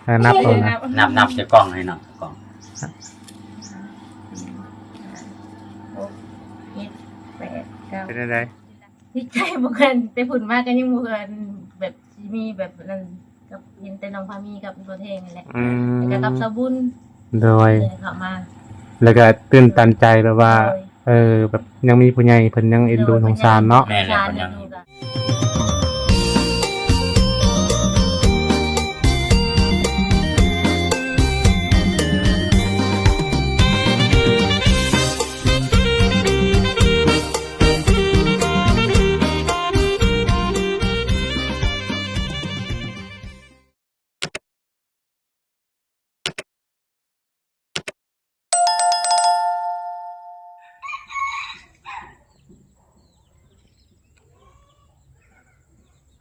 ເອີ ນັບເອົານະ ນັບ ນັບໃສ່ກ້ອງໃຫ້ນ້ອງ ກ້ອງ ຫົກ ເຈັດ ແປດ ເກົ້າ ເປັນຈັ່ງໃດ? ດີໃຈບໍ່ເຄີຍ ແຕ່ພຸ້ນມາກໍຍັງບໍ່ເຄີຍ ແບບ ຊິມີແບບນັ້ນ ກັບ ເຫັນແຕ່ນ້ອງພາມີກັບພໍ່ແທງນີ້ແຫຼະ ອືມ ແລ້ວກໍກັບສາວບຸນ ໂດຍ ເຂົ້າມາ ແລ້ວກໍຕື່ນຕັນໃຈແບບວ່າ ໂດຍ ເອີ ແບບຍັງມີຜູ້ໃຫຍ່ເພິ່ນຍັງເອັນດູ ໂດຍ ສົງສານເນາະ ແມ່ນແຫຼະ ເພິ່ນຍັງ ເອີ ເພິ່ນຍັງ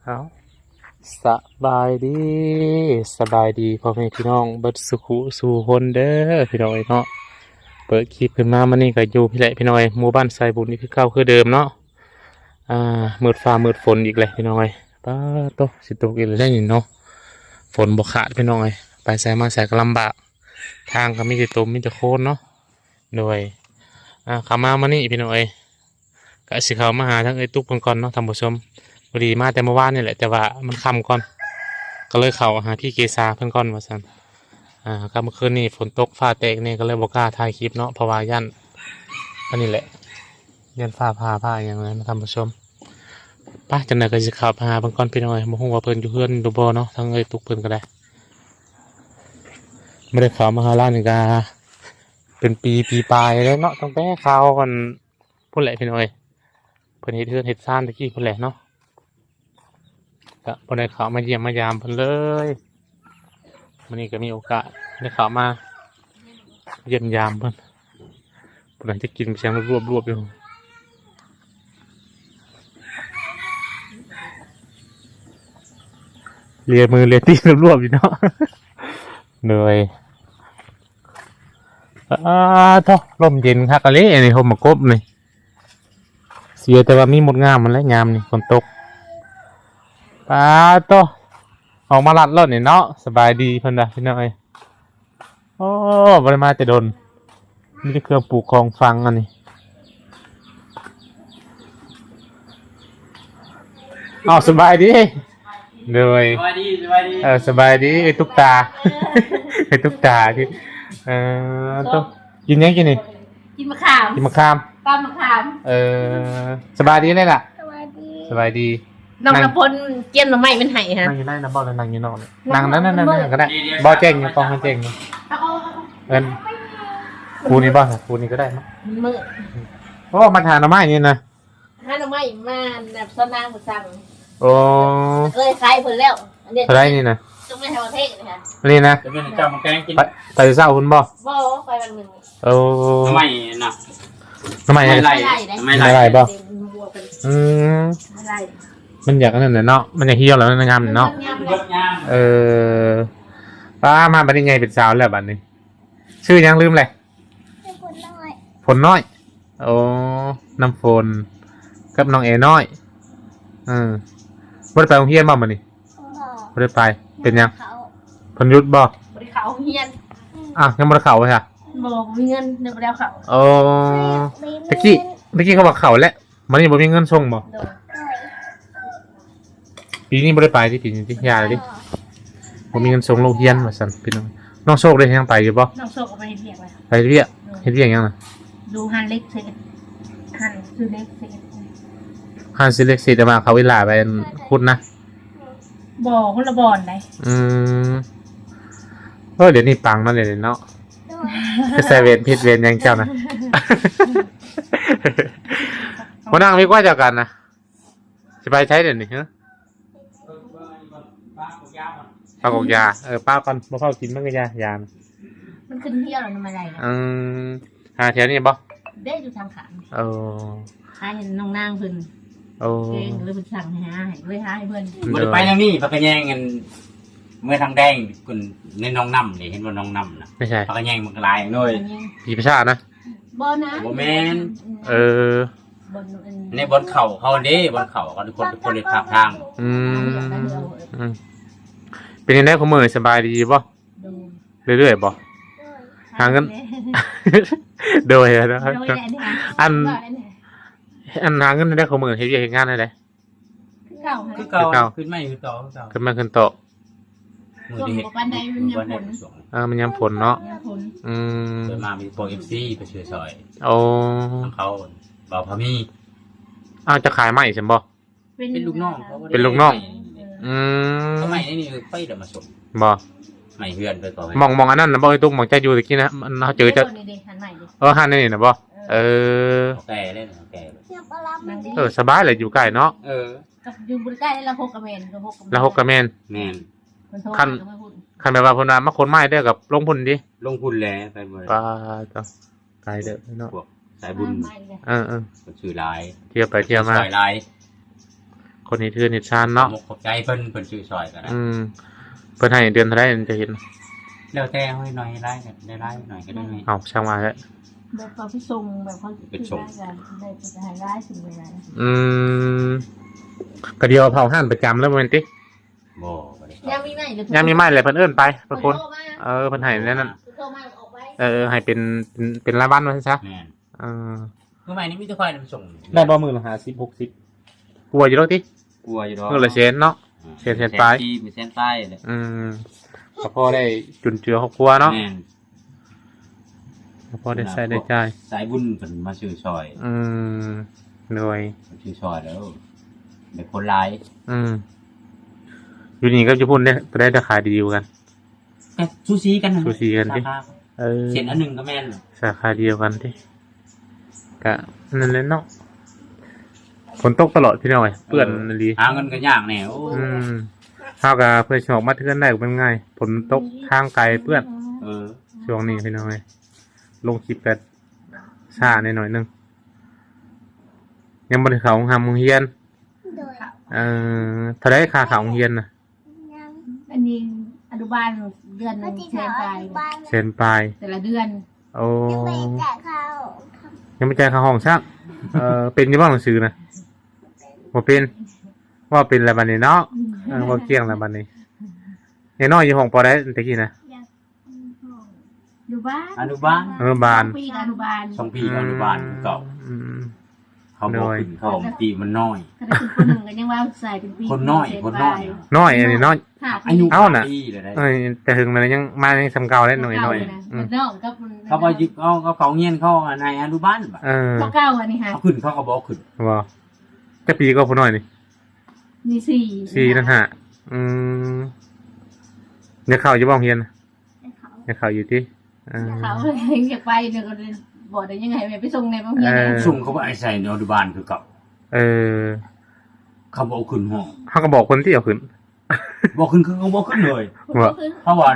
ເອົາ ສະບາຍດີ ສະບາຍດີພໍ່ແມ່ພີ່ນ້ອງເບິດສູ່ຄູ່ສູ່ຄົນເດີພີ່ນ້ອງເອີຍເນາະ. ເປີດຄລິບຂຶ້ນມາມື້ນີ້ກໍຢູ່ພີ້ແຫຼະພີ່ນ້ອງເອີຍ ໝູ່ບ້ານສາຍບຸນນີ້ຄືເກົ່າຄືເດີມເນາະ. ອ່າ ມືດຟ້າມືດຝົນອີກແຫຼະພີ່ນ້ອງເອີຍ. ປາໂຕ ຊິຕົກອີກແລ້ວນີ້ເນາະ ຝົນບໍ່ຂາດພີ່ນ້ອງເອີຍ. ໄປໃສມາໃສກໍລຳບາກ ທາງກໍມີແຕ່ຕົມມີແຕ່ໂຄນເນາະ. ໂດຍ ອ່າ ເຂົ້າມາມື້ນີ້ພີ່ນ້ອງເອີຍ ກະຊິເຂົ້າມາຫາທາງເອື້ອຍຕຸກເພິ່ນກ່ອນເນາະທ່ານຜູ້ຊົມ. ພໍດີມາແຕ່ມື້ວານນີ້ແຫຼະ ແຕ່ວ່າມັນຄ່ຳກ່ອນ ກໍເລີຍເຂົ້າຫາພີ່ເກສາເພິ່ນກ່ອນວ່າຊັ້ນ. ອ່າ ກໍເມື່ອຄືນນີ້ຝົນຕົກຟ້າແຕກແດ່ ກໍເລີຍບໍ່ກ້າຖ່າຍຄລິບເນາະ ເພາະວ່າຢ້ານ ອັນນີ້ແຫຼະ ຢ້ານຟ້າຜ່າ ຟ້າຫຍັງແຫຼະທ່ານຜູ້ຊົມ. ໄປ ຈັ່ງໃດກໍຊິເຂົ້າໄປຫາເພິ່ນກ່ອນພີ່ນ້ອງເອີຍ. ບໍ່ຮູ້ວ່າເພິ່ນຢູ່ເຮືອນຫຼືບໍ່ເນາະ ທາງເອື້ອຍຕຸກເພິ່ນກໍໄດ້ ບໍ່ໄດ້ເຂົ້າມາຫາລາວນີ້ກໍເປັນປີ ປີປາຍແລ້ວເນາະ ຕັ້ງແຕ່ຄາວອັນ ພຸ້ນແຫຼະພີ່ນ້ອງເອີຍ ເພິ່ນເຮັດເຮືອນເຮັດຊານແຕ່ກີ້ພຸ້ນແຫຼະເນາະ. ກະບໍ່ໄດ້ເຂົ້າມາຢ້ຽມມາຢາມເພິ່ນເລີຍ. ມື້ນີ້ກໍມີໂອກາດໄດ້ເຂົ້າມາຢ້ຽມຢາມເພິ່ນ. ຜູ້ໃດຈະກິນໄປຫຍັງລວບໆຢູ່ ເລຍມືເລຍຕີນລວບໆຢູ່ເນາະ. ໂດຍ ອາ ໂທ້ ລົມເຢັນຄັກອີ່ຫຼີອັນນີ້ ຮົ່ມໝາກກົບນີ້. ເສຍແຕ່ວ່າມີມົດງາມຫັ້ນແຫຼະຍາມນີ້ຝົນຕົກ. ປາໂຕ ອອກມາລັດໂລດນີ້ເນາະ. ສະບາຍດີເພິ່ນວ່າພີ່ນ້ອງເອີຍ. ໂອ້ ບໍ່ໄດ້ມາແຕ່ດົນ ມີແຕ່ເຄື່ອງປູກຂອງຝັງອັນນີ້. ອ້າວ ສະບາຍດີ. ໂດຍ ສະບາຍດີ ສະບາຍດີ. ເອີ ສະບາຍດີ ເອື້ອຍຕຸກຕາ ເອື້ອຍຕຸກຕາທີ່ ເອີ ໂຕ ກິນຫຍັງກິນນີ້? ກິນໝາກຂາມ ກິນໝາກຂາມ ປາໝາກຂາມ. ເອີ ສະບາຍດີເລີຍລະ ສະບາຍດີ ສະບາຍດີ. ນ້ອງນ້ຳຝົນກຽມໜໍ່ໄມ້ມັນໃຫ້ຫັ້ນ ນັ່ງຢູ່ໃນນະບໍ່ ຫຼືນັ່ງຢູ່ນອກນີ້? ນັ່ງນັ້ນ ນັ່ງກໍໄດ້. ບໍ່ ແຈ້ງຢູ່ ກ້ອງມັນແຈ້ງຢູ່. ເອີ ຄູ່ນີ້ບໍ່ ຄູ່ນີ້ກໍໄດ້ເນາະ. ມັນມືດ. ໂອ້ ມາຫາໜໍ່ໄມ້ນີ້ນະ. ຫາໜໍ່ໄມ້ມານຳສາວນາງຜູ້ສັ່ງ. ໂອ້ ເຄີຍຂາຍເພິ່ນແລ້ວ. ອັນນີ້ເທົ່າໃດນີ້ນະ? ຕ້ອງໄດ້ໃຫ້ປະເທດນີ້ຫະ ນີ້ນະ. ຈະເປັນເຈົ້າມາແກງກິນ ໄປ ໄປເຊົ້າພຸ້ນບໍ່? ບໍ່ ໄປວັນໜຶ່ງ. ໂອ້ ໜໍ່ໄມ້ນະ ໜໍ່ໄມ້ ໜໍ່ໄມ້ໄລ່ ໜໍ່ໄມ້ໄລ່ບໍ່? ອືມ ມັນຢາກອັນນັ້ນແຫຼະເນາະ ມັນຢາກຫ່ຽວແລ້ວງາມເນາະ. ເອີ ປ້າ ມາບັດນີ້ໃຫຍ່ເປັນສາວແລ້ວບັດນີ້. ຊື່ຫຍັງ? ລືມແຫຼະ. ຝົນນ້ອຍ ຝົນນ້ອຍ. ໂອ້ ນ້ຳຝົນກັບນ້ອງແອນ້ອຍ. ເອີ ບໍ່ໄດ້ໄປໂຮງຮຽນບໍ່ມື້ນີ້? ບໍ່ ບໍ່ໄດ້ໄປ. ເປັນຫຍັງ? ເຂົາ ເພິ່ນຢຸດບໍ່? ບໍ່ໄດ້ເຂົ້າໂຮງຮຽນ. ອ້າວ ຍັງບໍ່ໄດ້ເຂົ້າບໍ່ຊະ? ບໍ່ ບໍ່ມີເງິນ ເລີຍບໍ່ໄດ້ເຂົ້າ. ໂອ້ ຕະກີ້ ຕະກີ້ເຂົາວ່າເຂົ້າແລ້ວ ບັດນີ້ບໍ່ມີເງິນສົ່ງບໍ່? ໂດຍ ໂດຍ. ປີນີ້ບໍ່ໄດ້ໄປຕິ ປີນີ້ຕິ ຢ່າເລີຍຕິ ບໍ່ມີເງິນສົ່ງລູກຮຽນວ່າຊັ້ນພີ່ນ້ອງ. ນ້ອງໂຊກເດ ຍັງໄປຢູ່ບໍ່? ນ້ອງໂຊກກໍໄປເຮັດວຽກແລ້ວ. ໄປເຮັດວຽກ? ໂດຍ. ເຮັດວຽກຫຍັງນະ? ຢູ່ຮ້ານເຫຼັກເສດ ຮ້ານຊື້ເຫຼັກເສດ. ຮ້ານຊື້ເຫຼັກເສດ ແຕ່ວ່າເຂົາເວລາໄປຂຸດນະ? ບໍ່ ຄົນລະບ່ອນໃດ. ອືມ ເອີ ດຽວນີ້ປັງເນາະ ດຽວນີ້ເນາະ. ໂດຍ. ຄືໃສ່ແວ່ນເພັດແວ່ນຫຍັງເຈົ້ານະ? ບໍ່ນັ່ງດີກວ່າເຈົ້າກັນນະ. ຊິໄປໃສດຽວນີ້? ຮະ ປາກອກຢາ. ເອີ ປາກກ່ອນ ບໍ່ເຝົ້າກິນມັນກໍຢາ ຢານະ. ມັນຂຶ້ນເຫ່ຽວແລ້ວນະ ມາໄດ້. ອືມ ຫາແຖວນີ້ບໍ່? ເດ້ ຢູ່ທາງຂ້າງ. ເອີ ຫາເຫັນນ້ອງນາງເພິ່ນ. ໂອ້ ເອີ ເລີຍເພິ່ນສັ່ງໃຫ້ຫາ ເລີຍຫາໃຫ້ເພິ່ນ. ບໍ່ໄດ້ໄປທາງນີ້ ພາກະແຍງອັນ ເມືອທາງແດງ ເພິ່ນໃນໜອງນ້ຳນີ້ ເຫັນບໍ່ໜອງນ້ຳນະ? ໄປໃສ? ພາກະແຍງມັນກະຫຼາຍ. ໂດຍ ຜີປີສາດນະ? ບໍ່ນະ ບໍ່ແມ່ນ. ເອີ ບ່ອນອັນ ໃນບ່ອນເຂົ້າເຮົາເດ້ ບ່ອນເຂົ້າເຮົາ ທຸກຄົນ ທຸກຄົນເຮັດພາບທາງ. ອືມ ອືມ ເປັນຈັ່ງໃດຄຸມື້ນີ້ ສະບາຍດີຢູ່ບໍ່? ເລື້ອຍໆບໍ່? ໂດຍ ຫາເງິນ ໂດຍ ໂດຍ ອັນ ອັນຫາເງິນໄດ້ ຂອງມື້ເຮັດວຽກເຮັດງານໄດ້ ຄືເກົ່າ ຄືເກົ່າ ຄືເກົ່າ ຂຶ້ນມາຂຶ້ນຕໍ່ ຂຶ້ນມາຂຶ້ນຕໍ່ ມື້ນີ້ເຮັດ ເອີ ມັນຍາມຝົນເນາະ ຍາມຝົນ ອືມ ສ່ວນມາກມີພວກເອັຟຊີໄປຊື້ຊ່ອຍ ໂອ້ ຂອງເຂົາ ບ່າວພາມີ ອ້າວ ຈະຂາຍໄມ້ຊັ້ນບໍ່? ເປັນ ເປັນລູກນ້ອງເຂົາ ເປັນລູກນ້ອງ ອືມ ເຂົາໄມ້ນີ້ຂ້ອຍລະມາສົ່ງ ບໍ່ ໄມ້ເຮືອນໄປເຂົາ ໝ່ອງ ໝ່ອງອັນນັ້ນນະບໍ່ ໄອ້ຕຸກ ໝ່ອງເຈົ້າຢູ່ຕະກີ້ນະ ມັນເຮົາເຈີ ເຈົ້າ ເອີ ຫັ້ນນີ້ນະບໍ່ ເອີ ເອີ ເຖົ້າແກ່ເລີຍ ເຖົ້າແກ່ ເອີ ສະບາຍແຫຼະ ຢູ່ໃກ້ເນາະ ເອີ ກັບຢູ່ບໍ່ໄດ້ໃກ້ ລະຫົກກະແມ່ນ ລະຫົກກະແມ່ນ ລະຫົກກະແມ່ນ ແມ່ນ ຄັນ ຄັນແບບວ່າເພິ່ນວ່າມາຂົນໄມ້ເດີ ກັບລົງພຸ້ນຕິ ລົງພຸ້ນແຫຼະ ໄປບໍ່ໄດ້ ປາດ ໄກເດີເນາະ ພວກສາຍບຸນ ເອີໆ ເພິ່ນຊື້ຫຼາຍ ທ່ຽວໄປທ່ຽວມາ ຊ່ອຍຫຼາຍ ຄົນເຮັດເຮືອນເຮັດຊານເນາະ ຂອບໃຈເພິ່ນ ເພິ່ນຊື້ຊ່ອຍກໍໄດ້ ອືມ ເພິ່ນໃຫ້ເດືອນເທົ່າໃດ ຈະເຫັນ ແລ້ວແຕ່ເຮົາເຮັດໜ້ອຍເຮັດຫຼາຍກໍໄດ້ຫຼາຍ ເຮັດໜ້ອຍກໍໄດ້ໜ້ອຍ ເອົາ ຊ່າງວ່າແຫຼະ ແບບເຂົາໄປສົ່ງ ແບບເຂົາ ເປັນສົ່ງ ໄດ້ກໍໄດ້ ກໍໃຫ້ຫຼາຍ ສ່ງໄປຫຼາຍ ອືມ ກໍດຽວເຜົາຮ້ານປະຈຳແລ້ວ ບໍ່ແມ່ນຕິ? ບໍ່ ບໍ່ໄດ້ ຍາມມີໄມ້ ຍາມມີໄມ້ແຫຼະ ເພິ່ນເອີ້ນໄປ ເພິ່ນຄົນ ເອີ ເພິ່ນໃຫ້ແນວນັ້ນ ເອີ ໃຫ້ເປັນ ເປັນລາຍວັນວ່າຊັ້ນຊະ ແມ່ນ ເອີ ມື້ໃໝ່ນີ້ມີແຕ່ຂ້ອຍນຳສົ່ງ ໄດ້ບໍ່ມື້ລະຫ້າສິບ ຫົກສິບ ກວ່າຢູ່ດອກຕິ ກວ່າຢູ່ດອກ ມື້ລະແສນເນາະ ເອີ ແສນ ແສນປາຍ ແສນປາຍແຫຼະ ອືມ ກໍພໍໄດ້ຈຸນເຈືອຄອບຄົວເນາະ ແມ່ນ ກໍພໍໄດ້ໃຊ້ໄດ້ຈ່າຍ ສາຍບຸນເພິ່ນມາຊື້ຊ່ອຍ ອືມ ໂດຍ ຊື້ຊ່ອຍແລ້ວ ໄດ້ຄົນຫຼາຍ ອືມ ຢູ່ນີ້ກັບຢູ່ພຸ້ນເດ້ ໂຕໃດລາຄາດີກວ່າກັນ? ກໍສູສີກັນ ສູສີກັນຕິ ສາຂາ ເອີ ເສັ້ນອັນໜຶ່ງກໍແມ່ນ ສາຂາດຽວກັນຕິ ກະນັ້ນແຫຼະເນາະ ຝົນຕົກຕະຫຼອດພີ່ນ້ອງເອີຍ ເປື້ອນອີ່ຫຼີ ຫາເງິນກໍຍາກແດ່ ໂອ້ ອືມ ເຮົາກະເພື່ອຊິອອກມາເຮືອນໄດ້ກໍບໍ່ງ່າຍ ຝົນຕົກທາງໄກເປື້ອນ ເອີ ຊ່ວງນີ້ພີ່ນ້ອງເອີຍ ລົງຄລິບກໍຊ້າແດ່ໜ້ອຍໜຶ່ງ ຍັງບໍ່ໄດ້ເຂົ້າໂຮງຮ່ຳໂຮງຮຽນ ໂດຍ ເອີ ເທົ່າໃດຄ່າເຂົ້າໂຮງຮຽນນະ? ອັນນີ້ອະນຸບານເດືອນໜຶ່ງແສນປາຍ ແສນປາຍ ແຕ່ລະເດືອນ ໂອ້ ຍັງບໍ່ໄດ້ຈ່າຍຄ່າຫ້ອງ ຍັງບໍ່ຈ່າຍຄ່າຫ້ອງຊ້ຳ ເອີ ເປັນຢູ່ບໍ່ໜັງສືນະ? ບໍ່ເປັນ ເວົ້າເປັນແລ້ວບັດນີ້ເນາະ ອືມ ເອີ ເວົ້າກ້ຽງແລ້ວບັດນີ້ ນ້ອຍຢູ່ຫ້ອງ ປ.ໃດແຕ່ກີ້ນະ? ຢູ່ບ້ານ ອະນຸບານ ອະນຸບານ ສອງປີກໍອະນຸບານ ສອງປີກໍອະນຸບານຄືເກົ່າ ອືມ ເຂົາບໍ່ຂຶ້ນ ເຂົາຕີມັນນ້ອຍ ຄັນຂຶ້ນ ປ.ໜຶ່ງກໍຍັງວ່າໃສ່ເປັນປີ ຄົນນ້ອຍ ຄົນນ້ອຍ ນ້ອຍ ອັນນີ້ນ້ອຍ ອາຍຸ ເອົ້ານະ ເອີ ແຕ່ເຖິງແລ້ວຍັງມາຍັງສ່ຳເກົ່າເດ້ ນ້ອຍໆ ອືມ ເຂົາວ່າຢູ່ ເອົາ ເຂົາຮຽນເຂົາໃນອະນຸບານ ເອີ ບໍ່ເກົ່າອັນນີ້ຫາ ເຂົາຂຶ້ນ ເຂົາກໍບໍ່ຂຶ້ນ ບໍ່ ຈັກປີກໍຜູ້ນ້ອຍນີ້? ນີ້ສີ່ ສີ່ ນັ້ນຫ້າ ອືມ ຢາກເຂົ້າຢູ່ບໍ່ໂຮງຮຽນ? ຢາກເຂົ້າ ຢາກເຂົ້າຢູ່ຕິ ເອີ ຢາກເຂົ້າ ຢາກໄປ ແລ້ວກໍບອກໄດ້ຍັງໃຫ້ແມ່ໄປສົ່ງແດ່ ບໍ່ຮຽນ ເອີ ສົ່ງເຂົາໄປໃສ່ອະນຸບານຄືເກົ່າ ເອີ ເຂົາບໍ່ເອົາຂຶ້ນຫ້ອງ ເຮົາກໍບອກເພິ່ນຕິເອົາຂຶ້ນ ບໍ່ຂຶ້ນ ຄືບໍ່ຂຶ້ນເລີຍ ບໍ່ ເພາະວ່າ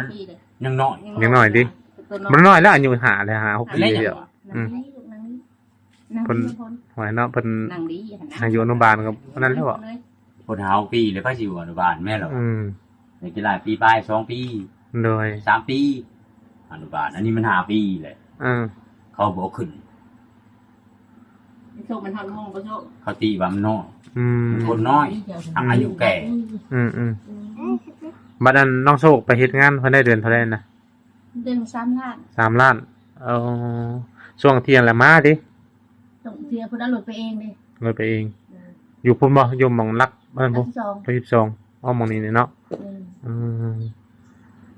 ຍັງນ້ອຍ ຍັງນ້ອຍຕິ ບໍ່ນ້ອຍແລ້ວ ອາຍຸຫ້າແລ້ວ ຫ້າ ຫົກປີແລ້ວ ອືມ ເພິ່ນ ໂອ້ຍເນາະ ເພິ່ນ ອາຍຸອະນຸບານກໍນັ້ນແລ້ວ ຄົນຫ້າປີແລ້ວ ໃຜຊິຢູ່ອະນຸບານແມ່ນລະ ອືມ ນັກກິລາປີປາຍ ສອງປີ ໂດຍ ສາມປີ ອະນຸບານ ອັນນີ້ມັນຫ້າປີແຫຼະ ເອີ ເຂົາບໍ່ຂຶ້ນ ໂຊກມັນຮອດໂມງບໍ່ໂຊກ ເຂົາຕິວ່າມັນນ້ອຍ ອືມ ມັນຄົນນ້ອຍ ອາຍຸແກ່ ອືມໆ ອືມ ບັດນັ້ນນ້ອງໂຊກໄປເຮັດງານເພິ່ນໄດ້ເດືອນເທົ່າໃດນະ? ເດືອນສາມລ້ານ ສາມລ້ານ ເອີ ຊ່ວງທ່ຽງລະມາຕິ ຕ້ອງເສຍ ເພິ່ນເອົາລົດໄປເອງເດ້ ລົດໄປເອງ ເອີ ຢູ່ພຸ້ນບໍ່ ຢູ່ໝ່ອງຫຼັກ ເອີ ບໍ່ ຫຼັກສິບສອງ ຫຼັກສິບສອງ ອ້ອມໝ່ອງນີ້ເນາະ ອືມ ອືມ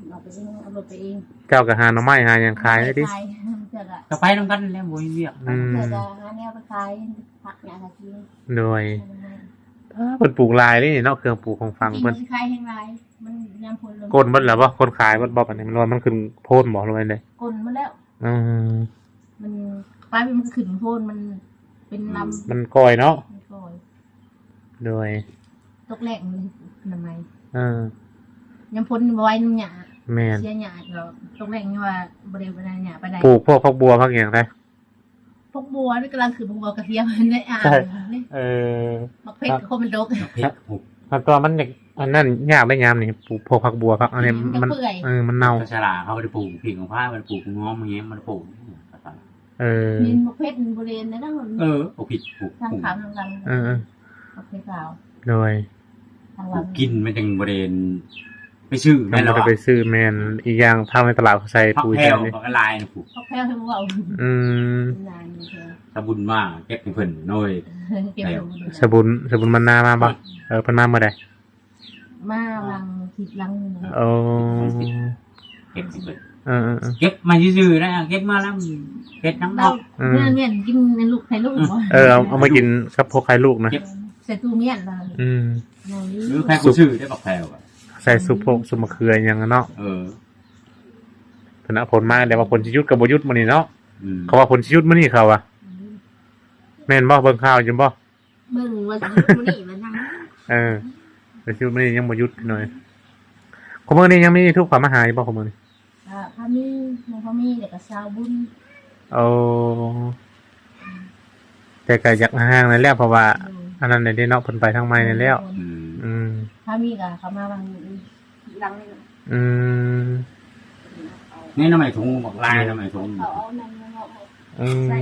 ເອົາໄປເອງ ເອົາລົດໄປເອງ ເຈົ້າກໍຫາໜໍ່ໄມ້ຫາຫຍັງຂາຍໄດ້ຕິ ຂາຍ ເຈົ້າກໍ ກໍໄປນຳກັນແຫຼະ ບໍ່ມີວຽກ ອືມ ເຈົ້າກໍຫາແນວໄປຂາຍ ຜັກຫຍັງຫາກິນ ໂດຍ ເພິ່ນປູກຫຼາຍເດ້ເນາະ ເຄື່ອງປູກຂອງຝັງເພິ່ນ ຊິຂາຍແຮງຫຼາຍ ມັນຍາມຝົນລົງ ກົ້ນເບິດແລ້ວບໍ່? ຄົນຂາຍເບິດບໍ່? ບັດນີ້ແມ່ນວ່າມັນຂຶ້ນໂພນບໍ່ ຫຼືວ່າໃດ? ກົ້ນເບິດແລ້ວ ອືມ ມັນ ປາຍມັນກໍຂຶ້ນໂພນ ມັນເປັນລຳ ມັນກ່ອຍເນາະ ມັນກ່ອຍ ໂດຍ ຕົກແລ້ງມັນນຳໃໝ່ ເອີ ຍາມຝົນບໍ່ໄຫວນຳຫຍ້າ ແມ່ນ ເສຍຫຍ້າ ຕົກແລ້ງຍັງວ່າບໍ່ໄດ້ ບໍ່ໄດ້ຫຍ້າປານໃດ ປູກພວກຜັກບົວຜັກຫຍັງໄດ້? ຜັກບົວນີ້ກຳລັງຂຶ້ນ ຜັກບົວກະທຽມໃນອ່າງນີ້ ເອີ ໝາກເຜັດກໍຄົນມັນດົກ ໝາກເຜັດ ຄັນຕົວະມັນ ອັນນັ້ນຍາກໄດ໋ຍາມນີ້ ປູກພວກຜັກບົວ ຜັກອັນນີ້ ມັນ ມັນເປື່ອຍ ເອີ ມັນເນົ່າ ສາລາເຂົາບໍ່ໄດ້ປູກ ພິກຂອງພາ ບໍ່ໄດ້ປູກ ຫອມຫຍັງ ບໍ່ໄດ້ປູກ ມີໝາກເຜັດ ມັນບໍ່ເເຫັນນະ ເອີ ເອົາພິກປູກ ທາງຂາວທາງຫຼັງ ເອີ ໝາກເຜັດຂາວ ໂດຍ ປູກກິນມັນຈັ່ງບໍ່ໄດ້ ໄປຊື້ ມັນບໍ່ໄດ້ໄປຊື້ ແມ່ນ ອີກຢ່າງທາງໃນຕະຫຼາດເຂົາໃສ່ປຸ໋ຍໃສ່ນີ້ ບັກລາຍນະ ຜູ້ ບັກແພວໃຫ້ເວົ້າ ອືມ ນານນີ້ ຕາບຸນມາເກັບໃຫ້ເພິ່ນໂດຍ ເກັບໃຫ້ເພິ່ນ ສະບຸນ ສະບຸນມັນນາມາບໍ່? ເອີ ເພິ່ນມາມື້ໃດ? ມາຫວ່າງທິດຫຼັງນີ້ແຫຼະ ໂອ້ ເກັບໃຫ້ເພິ່ນ ເອີໆໆ ເກັບມາຊື່ໆນະ ເກັບມາແລ້ວເຮັດຫຍັງເນາະ ເອີ ແມ່ນໆ ກິນໃນລູກໄຂ່ລູກ ເອີ ເອົາ ເອົາມາກິນກັບພວກໄຂ່ລູກນະ ເກັບໃສ່ຕູ້ມ້ຽນລະ ອືມ ຫຼືໃຜບໍ່ຊື້ໄດ້ບັກແພວ ໃສ່ຊຸບພວກຊຸບມະເຂືອຫຍັງເນາະ ເອີ ເພິ່ນວ່າຝົນມາ ແຕ່ວ່າຝົນຊິຢຸດກໍບໍ່ຢຸດມື້ນີ້ເນາະ ອືມ ເຂົາວ່າຝົນຊິຢຸດມື້ນີ້ເຂົາວ່າ ອືມ ແມ່ນບໍ່? ເບິ່ງຂ່າວຢູ່ບໍ່? ເບິ່ງວ່າຊິຢຸດມື້ນີ້ມັນຍັງ ເອີ ແຕ່ຊຸດມື້ນີ້ຍັງບໍ່ຢຸດພີ່ນ້ອງ ຄຸມື້ນີ້ຍັງມີທູບເຂົ້າມາຫາຢູ່ບໍ່ ຄຸມື້ນີ້? ກະພໍມີ ພໍມີ ແລ້ວກະຊາວບຸນ ໂອ້ ແຕ່ກະຢາກຫ່າງໆແລ້ວ ເພາະວ່າ ໂດຍ ອັນນັ້ນແຫຼະເດ້ເນາະ ເພິ່ນໄປທາງໃໝ່ແລ້ວ ໂດຍ ອືມ ອືມ ຖ້າມີກະເຂົ້າມາຫວ່າງ ຫຼັງນີ້ ອືມ ນີ້ໜໍ່ໄມ້ຖົງ ບັກລາຍໜໍ່ໄມ້ຖົງ ເຂົາເອົານັ້ນມາເນາະ ອືມ ໃສ່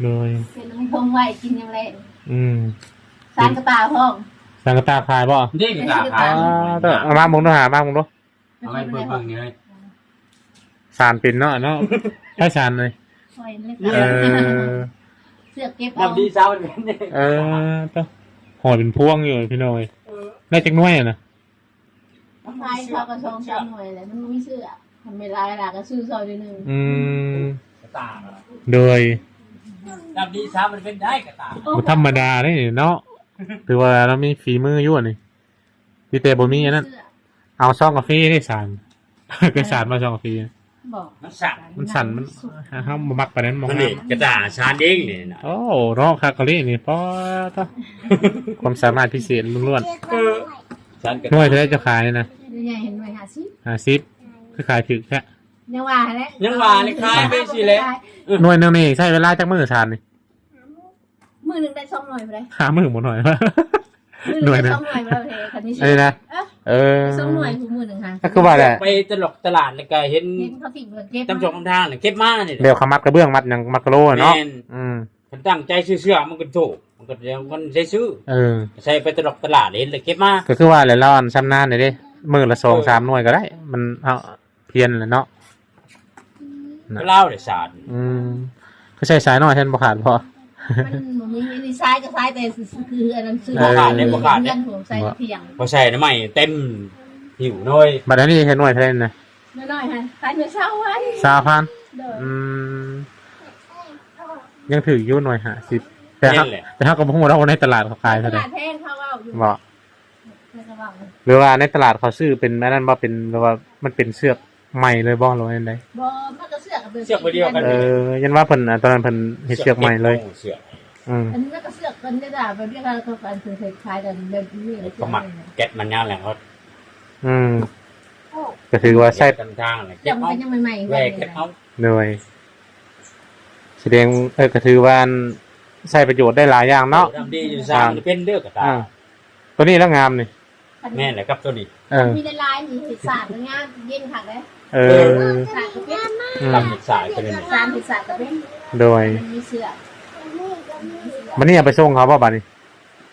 ໂດຍ ເປັນໜໍ່ໄມ້ຖົງໄວ້ກິນຍາມແລງ ອືມ ສານກະຕ່າພ້ອມ ສານກະຕ່າຂາຍບໍ່? ເດ້ກະຕ່າຂາຍ ເອົາມາເບິ່ງດູຫາ ມາເບິ່ງດູ ເອົາໄວ້ເບິ່ງນີ້ເລີຍ ສານເປັນເນາະ ເນາະ ໃຜສານເລີຍ ຂ້ອຍນີ້ແຫຼະ ເອີ ເສືອກເກັບເອົາ ເອີ ຕະ ຫ້ອຍເປັນພວງຢູ່ພີ່ນ້ອງເອີຍ ເອີ ໄດ້ຈັກໜ່ວຍຫັ້ນນະ? ຂາຍເຂົາກໍສອງສາມໜ່ວຍແຫຼະ ມັນບໍ່ມີເສືອ ຄັນແມ່ນຫຼາຍຫຼາຍກໍຊື້ຊອຍໜ້ອຍໜຶ່ງ ອືມ ກະຕ່າ ໂດຍ ດຳດີຊ້ຳມັນເປັນໄດ້ກະຕ່າ ບໍ່ທຳມະດາເດ້ເນາະ ຖືວ່າລາວມີຝີມືຢູ່ອັນນີ້ ມີແຕ່ບໍ່ມີອັນນັ້ນ ເສືອ ເອົາຊອງກາເຟເດ້ສານ ກະສານມາຊອງກາເຟ ບໍ່ ມັນສັ່ນ ມັນສັ່ນ ມັນ ເຮົາບໍ່ມັກປານນັ້ນ ມັນນີ້ກະຕ່າສານເອງນີ້ນະ ໂອ້ ເນາະ ຄັກອີ່ຫຼີນີ້ ປາດໂທ້ ຄວາມສາມາດພິເສດລ້ວນໆ ເອີ ສານກະຕ່າ ໜ່ວຍເທົ່າໃດເຈົ້າຂາຍນີ້ນະ? ໜ່ວຍໃຫຍ່ເຫັນໜ່ວຍຫ້າສິບ ຫ້າສິບ ຄືຂາຍຖືກແທ້ ຍັງວ່າຫັ້ນແຫຼະ ຍັງວ່າແຫຼະ ຂາຍໄປຊີ້ແຫຼະ ເອີ ໜ່ວຍໜຶ່ງນີ້ໃຊ້ເວລາຈັກມື້ສານນີ້? ມື້ໜຶ່ງໄດ້ສອງໜ່ວຍພຸ້ນໃດ໋ ຫ້າມື້ບໍ່ໜ່ວຍ ມື້ໜຶ່ງໄດ້ສອງໜ່ວຍພຸ້ນໃດ໋ ຄັນມີ ອັນນີ້ນະ ເອີ ເອີ ສອງໜ່ວຍພຸ້ນມື້ໜຶ່ງຫາ ກໍຄືວ່າແຫຼະ ໄປຕະຫຼອກຕະຫຼາດແລ້ວກໍເຫັນ ເຫັນເຂົາຖິ້ມເກັບ ຕາມຊ່ອງທາງເກັບມານີ້ ແລ້ວເຂົາມັດກະເບື້ອງມັດຫຍັງມັດກະໂລເນາະ ແມ່ນ ອືມ ຄັນຕັ້ງໃຈຊື້ເສື້ອມັນກໍໂທ ມັນກໍ ມັນໃສ່ຊື້ ເອີ ໃສ່ໄປຕະຫຼອກຕະຫຼາດເຫັນແລ້ວເກັບມາ ກໍຄືວ່າແຫຼະ ລາວອັນຊຳນານນີ້ເດ້ ມື້ລະສອງສາມໜ່ວຍກໍໄດ້ ມັນເຮົາ ພຽນແຫຼະເນາະ ລາວໄດ້ສານ ອືມ ຄືໃຊ້ສາຍນ້ອຍແທນບໍ່ຂາດບໍ່? ມັນບໍ່ມີ ອັນນີ້ສາຍກໍສາຍແຕ່ຄືອັນນັ້ນຊື້ ເອີ ບໍ່ຂາດເດ້ ບໍ່ຂາດເດ້ ເຮືອນຜູ້ໃສ່ ບໍ່ ພຽງ ພໍໃສ່ໜ້ອຍໄມ້ເຕັມຫິ້ວເລີຍ ບັດອັນນີ້ເຮັດໜ່ວຍເທົ່າໃດນະ? ໜ່ວຍນ້ອຍຫັ້ນ ຂາຍໜ່ວຍຊາວພັນ ຊາວພັນ ໂດຍ ອືມ ຍັງຖືກຢູ່ໜ່ວຍຫ້າສິບ ແຕ່ເຮົາ ແມ່ນແຫຼະ ແຕ່ເຮົາກໍບໍ່ຮູ້ວ່າໃນຕະຫຼາດເຂົາຂາຍເທົ່າໃດ ຕະຫຼາດແພງ ເຂົາເວົ້າຢູ່ ບໍ່? ເພິ່ນກໍເວົ້າ ຫຼືວ່າໃນຕະຫຼາດເຂົາຊື້ເປັນອັນນັ້ນບໍ່ ເປັນແບບວ່າມັນເປັນເຊືອກໃໝ່ເລີຍບໍ່ ຫຼືວ່າຈັ່ງໃດ? ບໍ່ ມັນກໍເຊືອກກໍເປັນ ເຊືອກໃບດຽວກັນ ເອີ ຍັນວ່າເພິ່ນ ອາ ຕອນນັ້ນເພິ່ນເຮັດເຊືອກໃໝ່ເລີຍ ເຊືອກ ອືມ ອັນນັ້ນກໍເຊືອກເພິ່ນເດ້ດາ ແບບດຽວກັນກັບອັນເພິ່ນເຮັດຂາຍກັນແບບນີ້ ກໍມັດແກັດມັນຍາວແຫຼະເຂົາ ອືມ ກໍຖືວ່າໃຊ້ ເກັບທາງແຫຼະ ເກັບເອົາ ແວ່ເກັບເອົາ ໂດຍ ສະແດງ ເອີ ກໍຖືວ່າອັນ ໃຊ້ປະໂຫຍດໄດ້ຫຼາຍຢ່າງເນາະ ໂອ້ ດຳດີຢູ່ ສ້າງເປັນເດີກະຕ່າ ອ່າ ຕົວນີ້ລະງາມນີ້ ແມ່ນແຫຼະກັບຕົວນີ້ ເອີ ມີຫຼາຍໆ ມີເຮັດສາດງາມ ເຢັນຄັກເດ້ ເອີ ເອີ ສາດກໍເປັນ ອືມ ຕຳເຮັດສາດກໍເປັນ ສາດເຮັດສາດກໍເປັນ ໂດຍ ມັນມີເຊືອກ ບັດນີ້ເອົາໄປສົ່ງເຂົາບໍ່ບັດນີ້?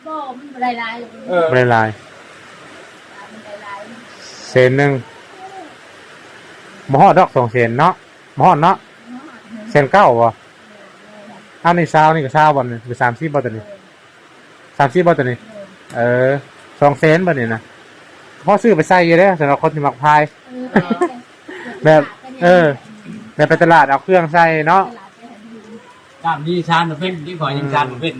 ບໍ່ ມັນບໍ່ໄດ້ຫຼາຍ ເອີ ບໍ່ໄດ້ຫຼາຍ ມັນໄດ້ຫຼາຍ ແສນໜຶ່ງ ບໍ່ຮອດດອກສອງແສນເນາະ ບໍ່ຮອດເນາະ ແສນເກົ້າບໍ່? ເອົານີ້ຊາວ ນີ້ກໍຊາວບໍ່ນີ້ ຫຼືສາມສິບບໍ່ຕົວນີ້? ເອີ ສາມສິບບໍ່ຕົວນີ້? ເອີ ເອີ ສອງແສນບໍ່ນີ້ນະ ພໍຊື້ໄປໃສ່ຢູ່ເດ້ ສຳລັບຄົນທີ່ມັກພາຍ ເອີ ແບບ ເອີ ແບບໄປຕະຫຼາດເອົາເຄື່ອງໃສ່ເນາະ ຕະຫຼາດໄປຫາຢູ່ ຕາມດີຊານບໍ່ເປັນ ດີກວ່າຍັງຊານບໍ່ເປັນ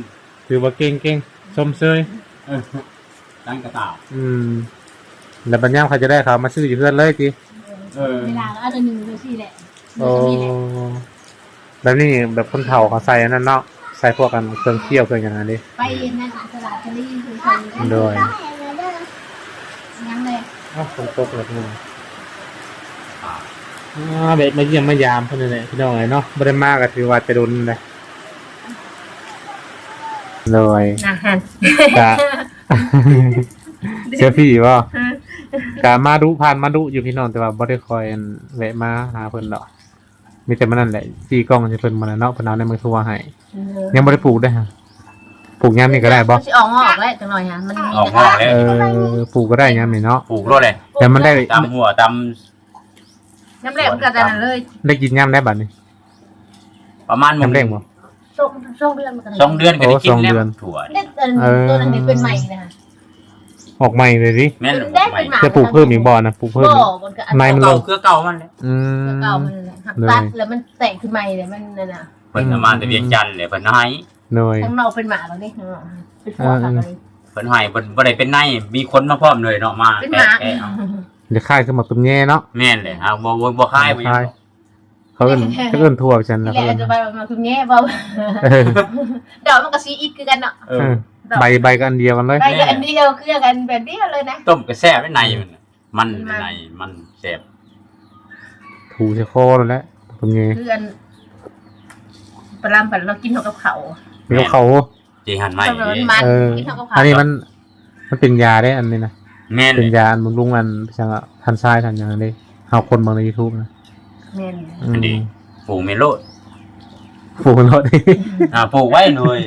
ຖືວ່າເກັ່ງ ເກັ່ງ ຊົມເຊີຍ ເອີ ຕັ້ງກະຕາ ອືມ ແລ້ວບັດຍາມເຂົາຈະໄດ້ ເຂົາເອົາມາຊື້ຢູ່ເຮືອນເລີຍຕິ? ເອີ ເວລາກໍເອົາໜຶ່ງຈັ່ງຊີ້ແຫຼະ ໂອ້ ແບບນີ້ແບບຄົນເຖົ້າເຂົາໃສ່ອັນນັ້ນເນາະ ໃສ່ພວກອັນເຄື່ອງຄ້ຽວເຄື່ອງຫຍັງຫັ້ນເດ້ ໄປນັ້ນຕະຫຼາດຕະລີຄືກັນ ໂດຍ ຍັງແຫຼະ ເອົ້າ ຝົນຕົກແລ້ວພີ່ນ້ອງ ອ່າ ແວະມາຢ້ຽມມາຢາມເພິ່ນນີ້ແຫຼະພີ່ນ້ອງເອີຍເນາະ ບໍ່ໄດ້ມາກໍຖືວ່າແຕ່ດົນແລ້ວ ໂດຍ ນະ ກະ ເຊື່ອພີ່ບໍ່? ກະມາດຸ ຜ່ານມາດຸຢູ່ພີ່ນ້ອງ ແຕ່ວ່າບໍ່ໄດ້ຄ່ອຍອັນ ແວະມາຫາເພິ່ນດອກ ມີແຕ່ມື້ນັ້ນແຫຼະ ຈີ່ກ້ອງໃຫ້ເພິ່ນມື້ນັ້ນເນາະ ເພິ່ນເອົາໃນໝາກຖົ່ວໃຫ້ ເອີ ຍັງບໍ່ໄດ້ປູກເດ້ ຫາ ປູກຍາມນີ້ກໍໄດ້ບໍ່? ມັນຊິອອກງອກແລ້ວຈັກໜ່ອຍຫັ້ນ ມັນມີ ອອກງອກແລ້ວ ເອີ ປູກກໍໄດ້ຍາມນີ້ເນາະ ປູກໂລດເລີຍ ແຕ່ມັນໄດ້ ຕຳຫົວຕຳ ຍາມແລກມັນກໍໄດ້ນັ້ນເລີຍ ໄດ້ກິນຍາມໃດບັດນີ້? ປະມານ ຍາມແລກບໍ່? ສອງ ສອງເດືອນມັນກໍໄດ້ ສອງເດືອນກໍໄດ້ກິນແລ້ວ ໂອ້ ສອງເດືອນ ຖົ່ວ ເດັດ ເອີ ຕົວນັ້ນເປັນໃໝ່ນະ ອອກໃໝ່ເລີຍຕິ? ແມ່ນ ໄດ້ເປັນໝາກ ຈະປູກເພີ່ມອີກບໍ່ນະ? ປູກເພີ່ມ ບໍ່ ມັນກໍອັນໃໝ່ມັນລົງ ເກົ່າ ເຄືອເກົ່າມັນແຫຼະ ອືມ ເຄືອເກົ່າມັນແຫຼະ ຫັກຕັດແລ້ວມັນແຕກຂຶ້ນໃໝ່ແລ້ວ ມັນນັ້ນນະ ເພິ່ນເອົາມາແຕ່ວຽງຈັນແຫຼະ ເພິ່ນເອົາໃຫ້ ໂດຍ ທາງນອກເພິ່ນໝາກແລ້ວນີ້ ເອີ ເພິ່ນເອົາໃຫ້ ເພິ່ນບໍ່ໄດ້ເປັນໃນ ມີຄົນມາພ້ອມເລີຍເນາະ ມາ ເປັນໝາກ ແກະ ແກະເອົາ ຄລ້າຍໆຄືໝາກຕຸ່ມແຍເນາະ ແມ່ນແຫຼະ ບໍ່ ບໍ່ ບໍ່ຄາຍ ບໍ່ຫຍັງ ເຂົາເອີ້ນ ເຂົາເອີ້ນຖົ່ວວ່າຊັ້ນ ແລ້ວເຂົາເອີ້ນ ຈະໄປວ່າໝາກຕຸ່ມແຍບໍ່ ເອີ ດອກມັນກໍສີອິດຄືກັນເນາະ ເອີ ເອີ ດອກ ໃບ ໃບກໍອັນດຽວກັນເລີຍ ໃບກໍອັນດຽວ ເຄືອກັນແບບດຽວເລີຍນະ ຕົ້ມກໍແຊບ ໃນມັນ ມັນ ມັນ ໃນມັນແຊບ ຖູໃສ່ຄໍນັ້ນແຫຼະ ເປັນໄງ ຄືອັນ ປະລຳ ປະລຳເຮົາກິນເຮົາກັບເຂົ້າ ກິນກັບເຂົ້າ ເຈຫັນໄມ້ ເອີ ກິນເຂົ້າກັບເຂົ້າ ອັນນີ້ມັນ ມັນເປັນຢາເດ້ ອັນນີ້ນະ ແມ່ນ ເປັນຢາອັນບຳລຸງອັນ ຈັ່ງວ່າ ທ່ານຊາຍທ່ານຫຍັງເດ້ ເຮົາຄົ້ນເບິ່ງໃນຢູທູບນະ ແມ່ນ ອືມ ອັນນີ້ ປູກແມ່ນໂລດ ປູກແມ່ນໂລດ ອ່າ ປູກໄວ້ເລີຍ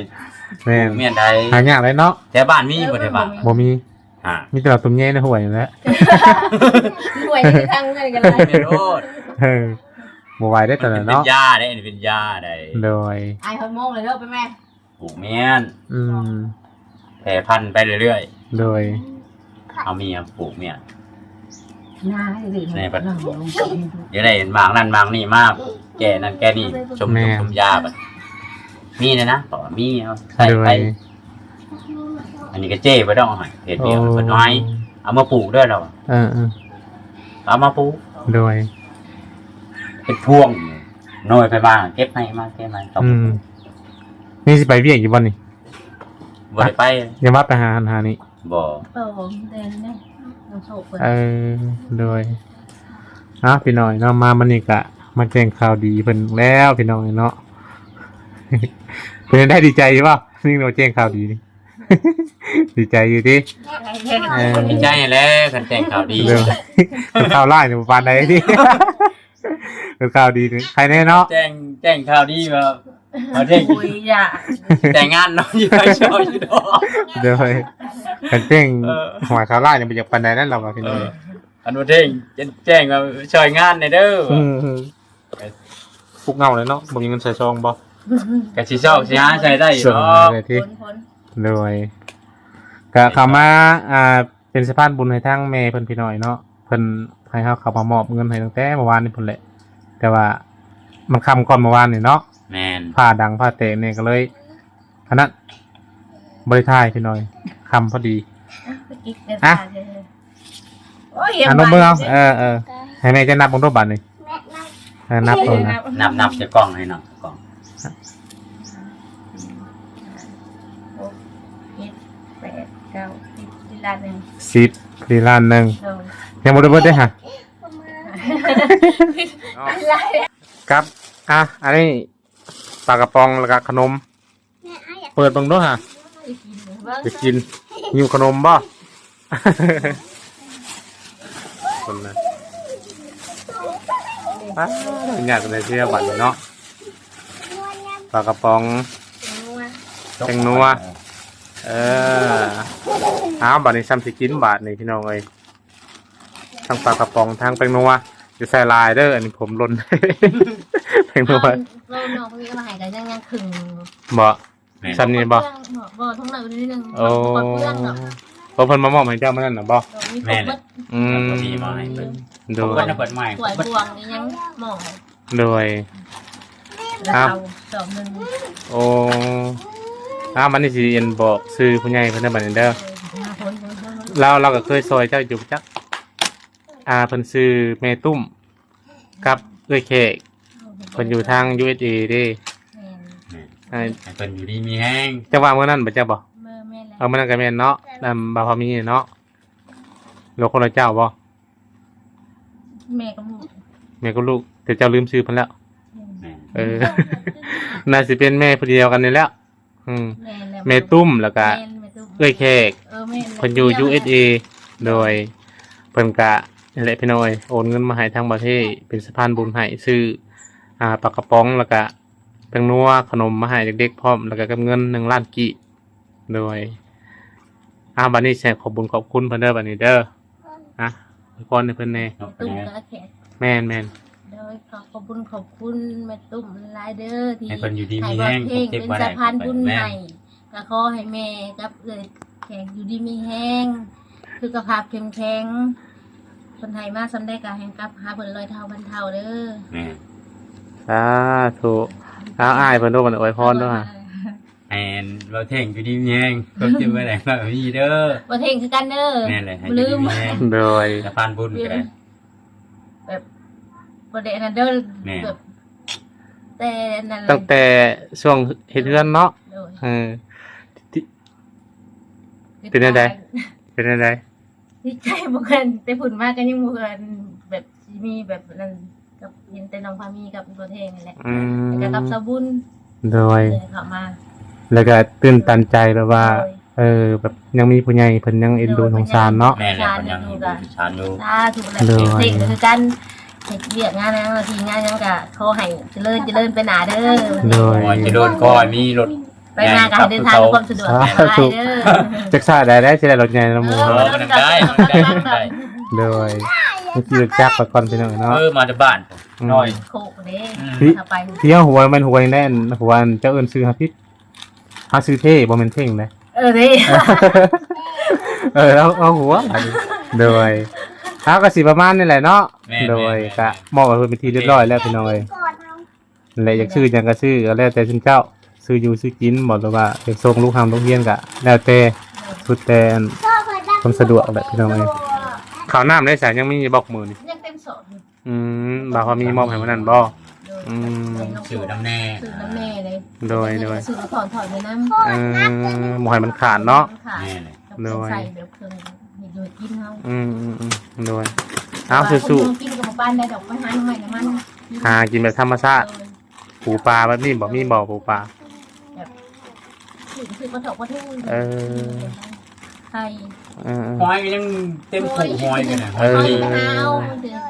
ແມ່ນ ປູກແມ່ນໃດ ຫາຍາກເລີຍເນາະ ແຖວບ້ານມີບໍ່? ແຖວບ້ານ ບໍ່ມີ ອ່າ ມີແຕ່ວ່າຕົ້ນແຍໃນຫ້ວຍນັ້ນແຫຼະ ຫ້ວຍນີ້ທາງເຮືອນກັນເລີຍ ແມ່ນໂລດ ເອີ ບໍ່ໄຫວເດ້ຕອນນັ້ນເນາະ ເປັນຢາເດ້ ອັນນີ້ເປັນຢາໄດ໋ ໂດຍ ອາຍຮອດໂມງເລີຍເດີ ໄປແມ່ ປູກແມ່ນ ອືມ ແຜ່ພັນໄປເລື້ອຍໆ ໂດຍ ເຮົາມີຫຍັງປູກແມ່ນ ນາເດ້ ໃນບັດ ຢ່າໄດ້ໝາກນັ້ນໝາກນີ້ມາ ແກ້ນັ້ນແກ້ນີ້ ຊົມ ແມ່ນ ຊົມຢາບັດ ມີແນ່ນະ ເພາະວ່າມີ ເຮົາໃຊ້ໄປ ໂດຍ ອັນນີ້ກໍເຈ້ບໍ່ຕ້ອງໃຫ້ເຮັດວຽກ ໂອ້ ເພິ່ນໃຫ້ເອົາມາປູກເດີລາວ ເອີໆ ເອົາມາປູກ ໂດຍ ເປັນພວງ ໜ່ວຍໄປມາ ເກັບໃຫ້ມາ ເກັບໃຫ້ເຂົາ ອືມ ນີ້ຊິໄປວຽກຢູ່ບໍ່ນີ້? ບໍ່ໄດ້ໄປ ຢ່າວ່າໄປຫາຫັ້ນຫານີ້ ບໍ່ ບໍ່ ແຕ່ນີ້ ນ້ຳໂຊກເພິ່ນ ເອີ ໂດຍ ເອົາ ພີ່ນ້ອງເນາະ ມາມື້ນີ້ກະມາແຈ້ງຂ່າວດີເພິ່ນແລ້ວ ພີ່ນ້ອງເນາະ ເປັນຈັ່ງໃດ ດີໃຈຢູ່ບໍ່? ນີ້ມາແຈ້ງຂ່າວດີນີ້ ດີໃຈຢູ່ຕິ? ເອີ ດີໃຈແຫຼະ ຄັນແຈ້ງຂ່າວດີ ເອີ ຄັນຂ່າວຮ້າຍນີ້ບໍ່ປານໃດຕິ ເປັນຂ່າວດີນີ້ ໃຄແນ່ເນາະ ແຈ້ງ ແຈ້ງຂ່າວດີວ່າ ເອົາເດ້ ໂອ້ຍ ຢ່າ ແຕ່ງງານເນາະ ຢູ່ໄປຊ່ອຍຢູ່ດອກ ໂດຍ ຄັນແຈ້ງ ເອີ ຫວາຍຂ່າວຮ້າຍນີ້ບໍ່ຢາກປານໃດນັ້ນລາວວ່າ ເອີ ພີ່ນ້ອງ ອັນວ່າເດ້ງ ແຈ້ງວ່າຊ່ອຍງານແດ່ເດີ ອືມ ປຸກເຫງົາເລີຍເນາະ ບໍ່ມີເງິນໃສ່ຊອງບໍ່? ກະຊິຊອກຊິຫາໃສ່ໄດ້ຢູ່ດອກ ໂດຍ ກະເຂົ້າມາ ອ່າ ເປັນສະພານບຸນໃຫ້ທາງແມ່ເພິ່ນ ພີ່ນ້ອງເນາະ ເພິ່ນໃຫ້ເຮົາເຂົ້າມາມອບເງິນໃຫ້ຕັ້ງແຕ່ເມື່ອວານນີ້ພຸ້ນແຫຼະ ແຕ່ວ່າມັນຄ່ຳກ່ອນເມື່ອວານນີ້ເນາະ ແມ່ນ ຟ້າດັງຟ້າແຕກແດ່ ກໍເລີຍ ອັນນັ້ນ ບໍ່ໄດ້ຖ່າຍ ພີ່ນ້ອງ ຄ່ຳພໍດີ ອ່ະ ອ່ະ ໂອ້ຍ ອ່ະ ນົບເບິ່ງເອົາ ເອີໆ ໃຫ້ແມ່ເຈົ້ານັບເບິ່ງດູບາດນີ້ ເອີ ນັບເອົານະ ນັບ ນັບໃສ່ກ້ອງໃຫ້ນ້ອງ ກ້ອງ ຫົກ ເຈັດ ແປດ ເກົ້າ ສິບ ລີລາດໜຶ່ງ ສິບ ລີລາດໜຶ່ງ ໂດຍ ຍັງບໍ່ໄດ້ເບິດເດ້ຫະ ກັບ ອ່ະ ອັນນີ້ປາກະປ໋ອງ ແລ້ວກະຂະໜົມ ເປີດເບິ່ງດູຫະ ຢາກກິນ ຫິວຂະໜົມບໍ່? ຄົນນະ ອ້າວ ຍາກໃນເທື່ອບັດນີ້ເນາະ ປາກະປ໋ອງ ແປ້ງນົວ ເອີ ອ້າວ ບັດນີ້ຊ້ຳຊິກິນບາດນີ້ ພີ່ນ້ອງເອີຍ ທັງປາກະປ໋ອງ ທັງແປ້ງນົວ ຢ່າໃສ່ຫຼາຍເດີ ອັນນີ້ຜົມຫຼົ່ນ ແປ້ງນົວ ເອົາ ເອົານ້ອງເພິ່ນເອົາມາໃຫ້ກໍຍັງ ຍັງຄຶ່ງ ບໍ່? ແມ່ນ ສ່ຳນີ້ບໍ່? ບໍ່ ທັງນັ້ນນິດໜຶ່ງ ໂອ້ ບໍ່ເປືອງດອກ ເພາະເພິ່ນມາມອບໃຫ້ເຈົ້າມື້ນັ້ນນະບໍ່? ແມ່ນ ອືມ ເພິ່ນມາໃຫ້ເພິ່ນ ໂດຍ ເພິ່ນເປີດໃໝ່ ຖ້ວຍບ່ວງນີ້ຍັງໝໍ້ ໂດຍ ອ້າວ ສອບໜຶ່ງ ໂອ້ ອ້າວ ບັດນີ້ຊິອັນບອກຊື່ຜູ້ໃຫຍ່ເພິ່ນເດີ ບັດນີ້ເດີ ເອີ ລາວ ລາວກໍເຄີຍຊ່ອຍເຈົ້າຢູ່ຈັກ ອ່າ ເພິ່ນຊື່ແມ່ຕຸ້ມ ກັບເອື້ອຍແຂກ ເພິ່ນຢູ່ທາງ ຢູເອັສເອ ເດ້ ແມ່ນ ໃຫ້ ໃຫ້ເພິ່ນຢູ່ດີມີແຮງ ເຈົ້າວ່າມື້ນັ້ນບໍ່ ເຈົ້າບໍ່? ເອີ ແມ່ນແລ້ວ ເອີ ມື້ນັ້ນກໍແມ່ນເນາະ ແມ່ນ ອັນບ່າວພາມີເນາະ ຫຼືຄົນລະເຈົ້າບໍ່? ແມ່ກັບລູກ ແມ່ກັບລູກ ແຕ່ເຈົ້າລືມຊື່ເພິ່ນແລ້ວ ແມ່ນ ເອີ ໜ້າຊິເປັນແມ່ຜູ້ດຽວກັນນີ້ແຫຼະ ອືມ ແມ່ນແລ້ວ ແມ່ຕຸ້ມ ແລ້ວກະ ແມ່ນ ແມ່ຕຸ້ມ ເອື້ອຍແຂກ ເອີ ແມ່ນແລ້ວ ເພິ່ນຢູ່ ຢູເອັສເອ ໂດຍ ເພິ່ນກະ ນີ້ແຫຼະ ພີ່ນ້ອງເອີຍ ໂອນເງິນມາໃຫ້ທາງປະເທດ ເປັນສະພານບຸນໃຫ້ ຊື້ ອ່າ ປາກະປ໋ອງ ແລ້ວກະ ແປ້ງນົວ ຂະໜົມມາໃຫ້ເດັກໆພ້ອມ ແລ້ວກະກັບເງິນໜຶ່ງລ້ານກີບ ໂດຍ ອ່າ ບັດນີ້ແສດງຂອບບຸນຂອບຄຸນເພິ່ນເດີ ບັດນີ້ເດີ ອ່ະ ອວຍພອນໃຫ້ເພິ່ນແດ່. ຕຸ້ມກະແຂກ ແມ່ນໆ ໂດຍ ຂໍຂອບບຸນຂອບຄຸນແມ່ຕຸ້ມຫຼາຍເດີ ທີ່ໃຫ້ເພິ່ນຢູ່ດີມີແຮງ ເປັນສະພານບຸນໃຫ້ ກະຂໍໃຫ້ແມ່ກັບເອື້ອຍແຂກຢູ່ດີມີແຮງ ສຸຂະພາບເຂັ້ມແຂງ ເພິ່ນໃຫ້ມາສ່ຳໃດກະໃຫ້ກັບຫາເພິ່ນຮ້ອຍເທົ່າພັນເທົ່າເດີ. ແມ່ນ ສາທຸ. ເອົາ ອ້າຍເພິ່ນດູ ເພິ່ນອວຍພອນດູ. ໃຫ້ອັນເວົ້າແທ່ງຢູ່ດີມີແຮງ ຄວາມເຈັບບໍ່ໄດ້ມາກະມີເດີ ເວົ້າແທ່ງຄືກັນເດີ. ແມ່ນແຫຼະ ໃຫ້ຢູ່ດີມີແຮງ ໂດຍ ສະພານບຸນກະໄດ້ ແບບບໍ່ໄດ້ອັນນັ້ນເດີ ແມ່ນ ແບບແຕ່ນັ້ນ ຕັ້ງແຕ່ຊ່ວງເຮັດເຮືອນເນາະ. ໂດຍ ເອີ ທີ່ ເປັນແນວໃດ ເປັນແນວໃດ? ດີໃຈ ບໍ່ເຄີຍ ແຕ່ພຸ້ນມາກະຍັງບໍ່ເຄີຍ ແບບຊິມີແບບນັ້ນ ກັບ ເຫັນແຕ່ນ້ອງພາມີກັບພໍ່ແທງນີ້ແຫຼະ ອືມ ແລ້ວກະກັບສາວບຸນ. ໂດຍ ເຂົ້າມາ ແລ້ວກະຕື່ນຕັນໃຈແບບວ່າ ໂດຍ ເອີ ແບບຍັງມີຜູ້ໃຫຍ່ເພິ່ນຍັງເອັນດູ ໂດຍ ສົງສານເນາະ. ແມ່ນແຫຼະ ເພິ່ນຍັງເອັນດູ ເພິ່ນຍັງສົງສານຢູ່. ສາທຸ ແລ້ວ ໂດຍ ເຮັດເສັດຄືກັນ ເຮັດວຽກງານຫຍັງ ໜ້າທີ່ງານຫຍັງກະຂໍໃຫ້ຈະເລີນ ຈະເລີນໄປໜ້າເດີ. ໂດຍ ຂໍໃຫ້ຈະເລີນ ຂໍໃຫ້ມີລົດ ໄປມາກະໃຫ້ເດີນທາງດ້ວຍຄວາມສະດວກ ສາທຸ ຫຼາຍໆເດີ. ຈັກຊາດໃດໄດ້ ຊິໄດ້ລົດໃຫຍ່ນຳໝູ່ເຮົາ. ເອີ ໄດ້ ໄດ້ ໄດ້ ໂດຍ ຂີ່ລົດຈັກໄປກ່ອນພີ່ນ້ອງເນາະ. ເອີ ມາແຕ່ບ້ານ ອືມ ນ້ອຍໂຄກເດ້ ອືມ ທີ່ ທີ່ເຮົາຫົວແມ່ນຫົວແນນ ຫົວເຈົ້າເອີ້ນຊື່ຫາຜິດ ຫາຊື່ເທ່ ບໍ່ແມ່ນເທ່ງເດ້. ເອີ ເດ້ ເອີ ເຮົາ ເຮົາຫົວ ໂດຍ ເຮົາກະຊິປະມານນີ້ແຫຼະເນາະ. ແມ່ນ ໂດຍ ແມ່ນ ກະມອບໃຫ້ເພິ່ນເປັນທີ່ຮຽບຮ້ອຍແລ້ວ ແມ່ນ ພີ່ນ້ອງເອີຍ. ແລະ ຢາກຊື້ຫຍັງກະຊື້ ກະແລ້ວແຕ່ຊຸມເຈົ້າ ຊື້ຢູ່ຊື້ກິນບໍ ຫຼືວ່າຢາກສົ່ງລູກຮ່ຳໂຮງຮຽນກະແລ້ວແຕ່ ສຸດແຕ່ອັນຄວາມສະດວກແຫຼະພີ່ນ້ອງເອີຍ. ເຂົ້ານ້ຳໄດ້ສະ ຍັງມີຢູ່ບໍ່ມື້ນີ້? ຍັງເຕັມສອບຢູ່. ອືມ ບ່າວພາມີມອບໃຫ້ມື້ນັ້ນບໍ? ໂດຍ ອືມ ຊື້ນຳແດ່ ຊື້ນຳແດ່ເດ້. ໂດຍ ໂດຍ ຊື້ຖອນ ຖອນໄປນຳ. ເອີ ບໍ່ໃຫ້ມັນຂາດເນາະ. ແມ່ນແຫຼະ ໂດຍ ໃສ່ແບບເຄື່ອງເຮັດຢູ່ເຮັດກິນເຮົາ. ອືມໆໆ ໂດຍ ເອົາ ສູ້ໆ ກິນກະບໍ່ປານໃດດອກ ໄປຫາໜໍ່ໄມ້ໜໍ່ມັນ ຫາກິນແບບທຳມະຊາດ. ໂດຍ ປູປາແບບນີ້ບໍ່ ມີບໍ່ປູປາ? ແບບ ຊື້ ຊື້ປາຖອກປາທູ. ເອີ ໄຂ່ ເອີໆ ຫອຍກະຍັງເຕັມຄຸຫອຍກະນະ. ເອີ ໄຂ່ໄປຫາເອົາ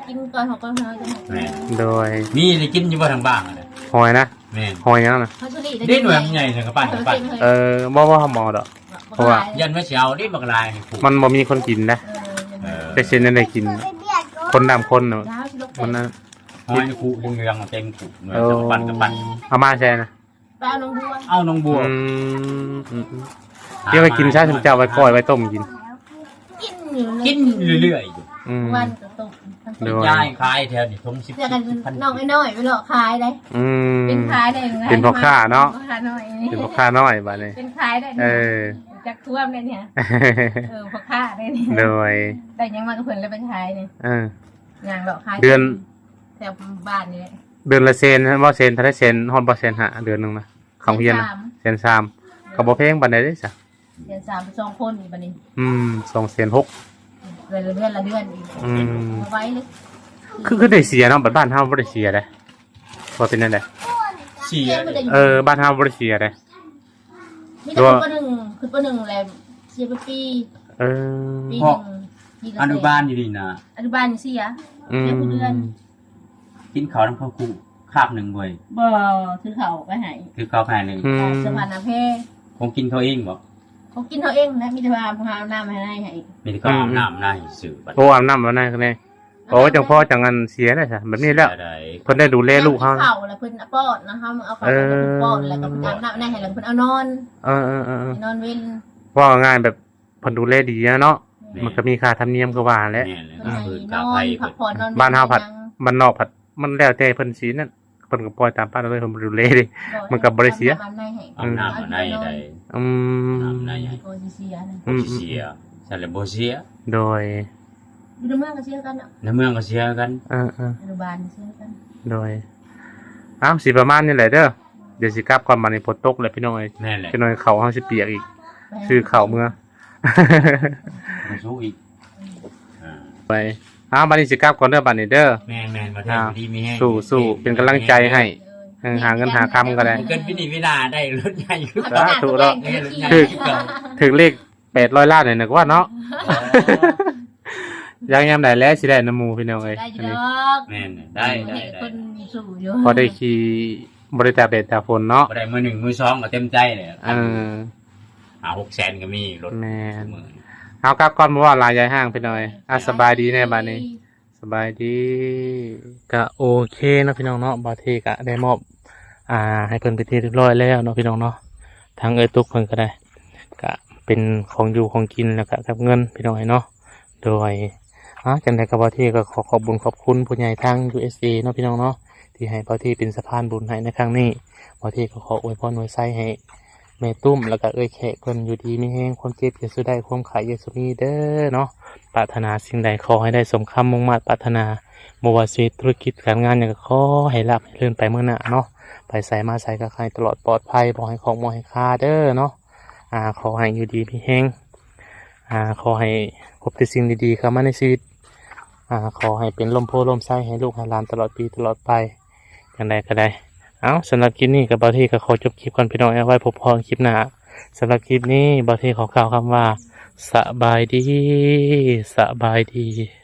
ກິນກ່ອນເຮົາກໍຫອຍ. ແມ່ນ ໂດຍ ມີໄດ້ກິນຢູ່ບໍ່ທາງບ້ານນະ ຫອຍນະ? ແມ່ນ ຫອຍຫຍັງນະ? ຫອຍສະລີດ ດິນໜ່ວຍມັນໃຫຍ່ ກະປານ ກະປານ. ເອີ ບໍ່ ບໍ່ເອົາໝໍດອກ ເພາະວ່າຢ້ານວ່າຊິເອົາເດ້ ບັກຫຼາຍນີ້ ມັນບໍ່ມີຄົນກິນນະ. ເອີ ແຕ່ຊິແນວໃດກິນ ຄົນດຳຄົນນະ ມັນນະ ຫອຍຄຸເຫຼືອງໆ ເຕັມຄຸ ເອີ ກະປັນກະປັນ. ເອົາມາໃສນະ? ໄປເອົາໜອງບົວ ເອົາໜອງບົວ. ອືມ ອືມໆ ດຽວໄປກິນຊະ ຊຸມເຈົ້າໄວ້ກ້ອຍໄວ້ຕົ້ມກິນ. ກິນຢູ່ ກິນເລື້ອຍໆຢູ່ ອືມ ວັນກະຕົ້ມ. ໂດຍ ຍາຍຂາຍແຖວນີ້ ຖົງສິບ ສິບພັນ ນ້ອງນ້ອຍໄປເລາະຂາຍໄດ໋. ອືມ ເປັນຂາຍໄດ້ ເປັນພໍ່ຄ້າເນາະ ພໍ່ຄ້ານ້ອຍ ເປັນພໍ່ຄ້ານ້ອຍບາດນີ້ ເປັນຂາຍໄດ້. ເອີ ຈັກຄວາມໄດ້ນີ້ ເອີ ພໍ່ຄ້າໄດ້ນີ້. ໂດຍ ໄດ້ຫຍັງມາກະເພິ່ນແລ້ວໄປຂາຍນີ້. ເອີ ຍ່າງເລາະຂາຍ ເດືອນ ແຖວບ້ານນີ້ແຫຼະ. ເດືອນລະແສນບໍ່? ແສນເທົ່າໃດ? ແສນຮອດບໍ່? ແສນຫ້າ ເດືອນໜຶ່ງນະ ເຂົ້າໂຮງຮຽນນະ. ແສນສາມ ກະບໍ່ແພງປານໃດເດ້ສະ. ແສນສາມ ສອງຄົນອີກບາດນີ້. ອືມ ສອງແສນຫົກ ເດືອນລະເດືອນລະເດືອນອີກ. ອືມ ບໍ່ໄຫວເລີຍ. ຄື ຄືໄດ້ເສຍເນາະ ບາດບ້ານເຮົາບໍ່ໄດ້ເສຍເດ້. ວ່າເປັນແນວໃດ? ເສຍ ເອີ ບ້ານເຮົາບໍ່ໄດ້ເສຍເດ້. ມີແຕ່ຂຶ້ນປະໜຶ່ງ ຂຶ້ນປະໜຶ່ງແລ້ວເສຍເປັນປີ. ເອີ ປີໜຶ່ງ ອະນຸບານຢູ່ນີ້ນະ ອະນຸບານເສຍ. ອືມ ເສຍທຸກເດືອນ. ກິນເຂົ້ານຳເຂົາຄູ່ຄາບໜຶ່ງເວີຍ. ບໍ່ ຖືເຂົ້າໄປໃຫ້ ຖືເຂົ້າໄປໃຫ້ເລີຍ. ອືມ ເສື້ອຜ້າໜ້າແພ ຂອງກິນເຂົາເອງບໍ? ຂອງກິນເຮົາເອງນະ ມີແຕ່ວ່າເຮົາອາບນ້ຳໃຫ້ໃນໃຫ້ ມີແຕ່ເຂົາອາບນ້ຳໃນຊື່. ໂອ້ ອາບນ້ຳໃນໃຫ້ແນ່. ໂອ້ ຈັ່ງພໍຈັ່ງອັນເສຍໄດ້ຊະ ແບບນີ້ແລ້ວ ເສຍໄດ້ ເພິ່ນໄດ້ດູແລລູກເຮົາ. ເຂົ້າແລ້ວເພິ່ນປ້ອນນະ ເຮົາເອົາເຂົ້າໄປ ເອີ ເພິ່ນປ້ອນ ແລ້ວກະເພິ່ນອາບນ້ຳໃນໃຫ້ ແລ້ວກະເພິ່ນເອົານອນ. ເອີໆ ນອນເວັນ. ເວົ້າງ່າຍແບບ ເພິ່ນດູແລດີເນາະ. ແມ່ນ ມັນກະມີຄ່າທຳນຽມຄືວ່າຫັ້ນແຫຼະ. ແມ່ນແຫຼະ ເພິ່ນໃຫ້ນອນ ພັກຜ່ອນນອນ. ບ້ານເຮົາພັດ ບ້ານນອກພັດ ມັນແລ້ວແຕ່ເພິ່ນຊິນັ້ນ ເພິ່ນກະປ່ອຍຕາມບ້ານເລີຍ ເພິ່ນບໍ່ດູແລເດ້. ມັນກະບໍ່ໄດ້ເສຍ ອາບນ້ຳໃນໃດ. ອືມ ອາບນ້ຳໃນໃດ ກະຊິເສຍນະ. ອືມ ກະຊິເສຍ ຊັ້ນແຫຼະບໍ່ເສຍ. ໂດຍ ຢູ່ໃນເມືອງກະເສຍຄືກັນເນາະ ໃນເມືອງກະເສຍຄືກັນ. ເອີໆ ອະນຸບານເສຍຄືກັນ. ໂດຍ ເອົ້າ ຊິປະມານນີ້ແຫຼະເດີ ດຽວຊິກັບກ່ອນ ບາດນີ້ຝົນຕົກແລ້ວພີ່ນ້ອງເອີຍ. ແມ່ນແຫຼະ ຈັກໜ້ອຍເຂົ້າເຮົາຊິປຽກອີກ. ຊື້ເຂົ້າເມືອ ມາສູ້ອີກ ອ່າ ໄປ. ເອົາ ບາດນີ້ຊິກັບກ່ອນເດີ ບາດນີ້ເດີ. ແມ່ນໆ ບໍ່ແທ້ ອ່າ ດີມີແຮງ ສູ້ໆ ເປັນກຳລັງໃຈໃຫ້ ເອີ ຫາເງິນຫາຄຳກະໄດ້ ເກີດປີນີ້ປີໜ້າໄດ້ລົດໃຫຍ່ຄືເກົ່າ. ສາທຸເນາະ ຖືກ ຖືກເລກແປດຮ້ອຍລ້ານນີ້ນະກວ່າເນາະ. ອໍ ຢາກຍາມໃດແລະຊິໄດ້ນຳໝູ່ພີ່ນ້ອງເອີຍ. ໄດ້ຢູ່ດອກ ແມ່ນ ໄດ້ ໄດ້ ໄດ້ ຄົນສູ້ຢູ່ ພໍໄດ້ຂີ່ ບໍ່ໄດ້ຕາກແດດຕາກຝົນເນາະ. ບໍ່ໄດ້ມື້ໜຶ່ງມື້ສອງກະເຕັມໃຈແລ້ວ. ເອີ ຫ້າຫົກແສນກໍມີລົດ ແມ່ນ ຊຸມື້ນີ້. ເອົາ ກັບກ່ອນ ບໍ່ເວົ້າຫຼາຍ ຢາຍຮ້າງພີ່ນ້ອງເອີຍ. ອ່ະ ສະບາຍດີແດ່ບາດນີ້ ສະບາຍດີ. ກະໂອເຄເນາະພີ່ນ້ອງເນາະ ບ່າວເທກະໄດ້ມອບ ອ່າ ໃຫ້ເພິ່ນເປັນທີ່ຮຽບຮ້ອຍແລ້ວເນາະພີ່ນ້ອງເນາະ. ທາງເອື້ອຍຕຸກເພິ່ນກໍໄດ້ ກະເປັນຂອງຢູ່ຂອງກິນ ແລ້ວກະກັບເງິນພີ່ນ້ອງເອີຍເນາະ. ໂດຍ ອ່າ ຈັ່ງໃດກໍບ່າວເທກກໍຂໍຂອບບຸນຂອບຄຸນຜູ້ໃຫຍ່ທາງ ຢູເອສເອ ເນາະພີ່ນ້ອງເນາະ ທີ່ໃຫ້ບ່າວເທກເປັນສະພານບຸນໃຫ້ໃນຄັ້ງນີ້. ບ່າວເທກກໍຂໍອວຍພອນອວຍໄຊໃຫ້ແມ່ຕຸ້ມ ແລ້ວກໍເອື້ອຍແຂກເພິ່ນຢູ່ດີມີແຮງ ຄວາມເຈັບຢ່າສູ່ໄດ້ ຄວາມໄຂ້ຢ່າສູ່ມີເດີເນາະ. ປາດຖະໜາສິ່ງໃດຂໍໃຫ້ໄດ້ສົມຄຳມຸ່ງມາດປາດຖະໜາ ບໍ່ວ່າຊິເຮັດທຸລະກິດການງານຫຍັງກໍຂໍໃຫ້ລາບໃຫ້ລື່ນໄປເມືອໜ້າເນາະ. ໄປໃສມາໃສກໍໃຫ້ຕະຫຼອດປອດໄພ ບໍ່ໃຫ້ຂອງບໍ່ໃຫ້ຄາເດີເນາະ. ອ່າ ຂໍໃຫ້ຢູ່ດີມີແຮງ ອ່າ ຂໍໃຫ້ພົບແຕ່ສິ່ງດີໆເຂົ້າມາໃນຊີວິດ ອ່າ ຂໍໃຫ້ເປັນລົມໂພລົມໄຊໃຫ້ລູກໃຫ້ຫຼານຕະຫຼອດປີຕະຫຼອດໄປ ຈັ່ງໃດກໍໄດ້. ເອົາ ສຳລັບຄລິບນີ້ກໍບ່າວເທກກໍຂໍຈົບຄລິບກ່ອນພີ່ນ້ອງ ເອົາໄວ້ພົບພໍ້ຄລິບໜ້າ. ສຳລັບຄລິບນີ້ບ່າວເທກຂໍກ່າວຄຳວ່າ ສະບາຍດີ ສະບາຍດີ.